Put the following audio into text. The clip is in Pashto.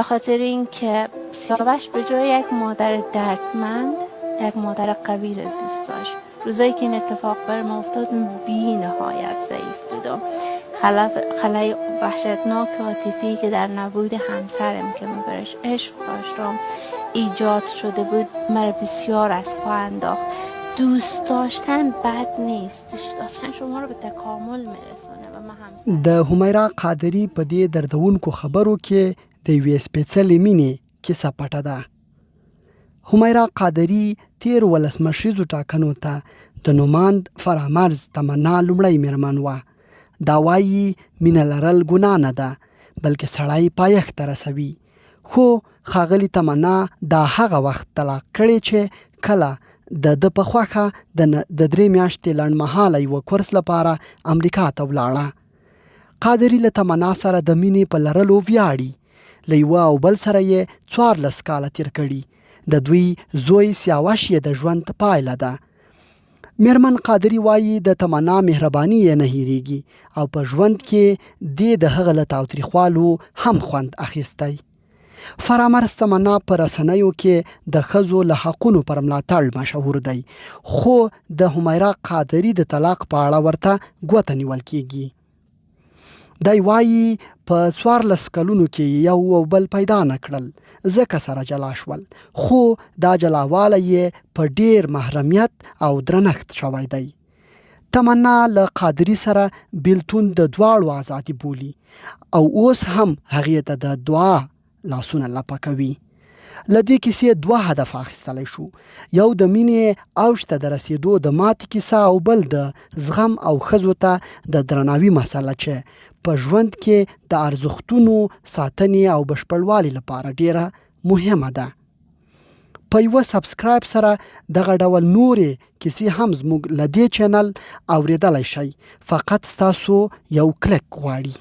به خاطر اینکه سیاوش به جای یک مادر دردمند، یک مادر قوی رو دوست داشت. روزایی که این اتفاق بر ما افتاد بی نهایت ضعیف بودم. خلای وحشتناک عاطفی که در نبود همسرم که من برش عشق داشتم ایجاد شده بود مرا بسیار از پا انداخت. دوست داشتن بد نیست، دوست داشتن شما رو به تکامل میرسونه و من همسر د حمیرا قادري په دې دردونکو خبرو کې د یوې سپېڅلې مینې کیسه پټه ده. حمیرا قادري تېرو ولسمشریزو ټاکنو ته د نوماند فرامرز تمنا لومړۍ مېرمن وه. دا وايي مینه لرل ګناه نه ده، بلکې سړی پایښت ته رسوي. خو ښاغلي تمنا دا هغه وخت طلاق کړې چې کله د ده په خوښه د د درې میاشتې لنډمهاله یوه کورس لپاره امریکا ته ولاړه. قادري له تمنا سره د مینې په لرلو ویاړي. له یوه او بل سره یې 14 کاله تېر کړي. د دوی زوی سیاوش یې د ژوند پایله ده. میرمن قادري وايي د تمنا مهرباني یې نه هیریږي او په ژوند کې دې د هغه له تاوتریخوالو هم خوند اخیستی. فرامرز تمنا په رسنیو کې د ښځو له حقونو پر ملاتړ مشهور دی، خو د حمیرا قادري د طلاق په اړه ورته ګوته نیول کیږي. دی وايي په 14 کلونو کې یې یو او بل پیدا نه کړل، ځکه سره جلا شول، خو دا جلاوالی یې په ډیر محرمیت او درنښت شوی دی. تمنا له قادري سره بیلتون د دواړو ازادي بولي او اوس هم هغې ته د دعا لاسونه لپه کوي. له دې کیسې دوه هدفه اخیستلی شو، یو د مینې اوج ته د رسېدو د ماتې کیسه او بل د زغم او ښځو ته د درناوي مسله چې په ژوند کې د ارزښتونو ساتنې او بشپړوالي لپاره ډېره مهمه ده. په یوه سبسکرایب سره دغه ډول نورې کیسې هم زموږ له دې چینل اوریدلی شئ، فقط ستاسو یو کلیک غواړي.